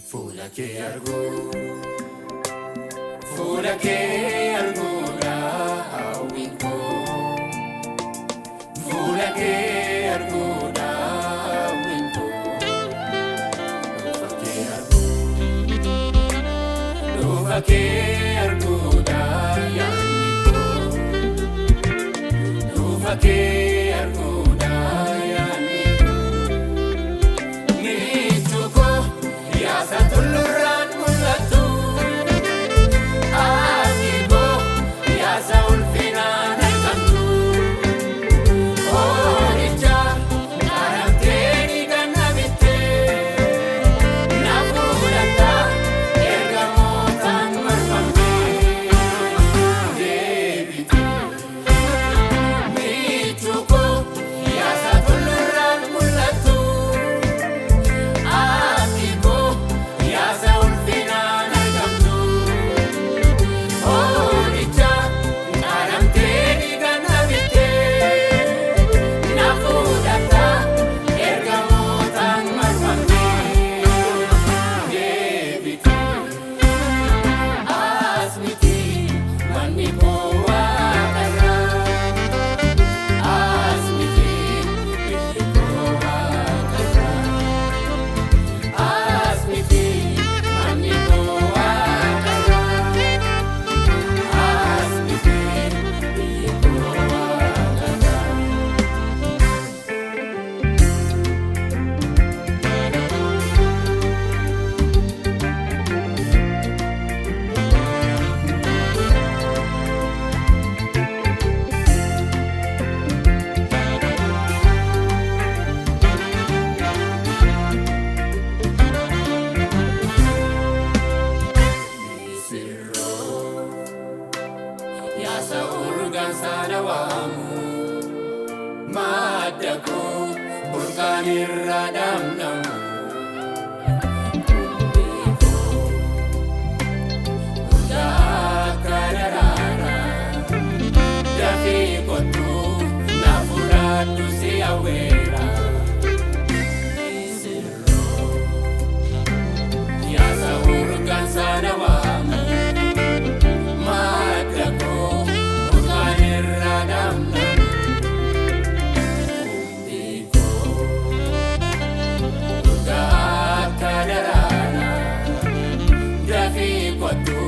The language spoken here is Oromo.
Fuula kee arguu, fuula kee arguudha hawwiin koo. Fuula kee arguudha hawwiin koo. Dhufa kee arguu, dhufa kee arguudha yaadni koo. Dhufa kee arguudha yaadni koo. Michuu koo yaasa tullurraan mul'atu. Ati koo yaasa ulfinaan argamtu. Oolicha qaramtee ni gannabittee. Na fuudhatta ergamootaan marfamtee. Deebitee michuu koo yaasa tullurraan mul'atu. Ati koo yaasa ulfinaan argamtu. Oolicha qaramtee ni gannabittee. Na fuudhatta ergamootaan marfamtee. Deebitee as miti manni koo waaqarra. As miti biyyi koo waaqarra. As miti manni koo waaqarra. As miti biyyi koo waaqarra. Misirroo yaasa urgaan sana waamu madda koo burqaan irraa dhamdhamu. Hundee koo urgaa akka daraaraa dafii kottu na fudhadhu si hawweera. Misirroo yaasa urgaan sana waamu. Madda koo burqaan irraa dhamdhamu. Hundee koo urgaa akka daraaraa dafii kottu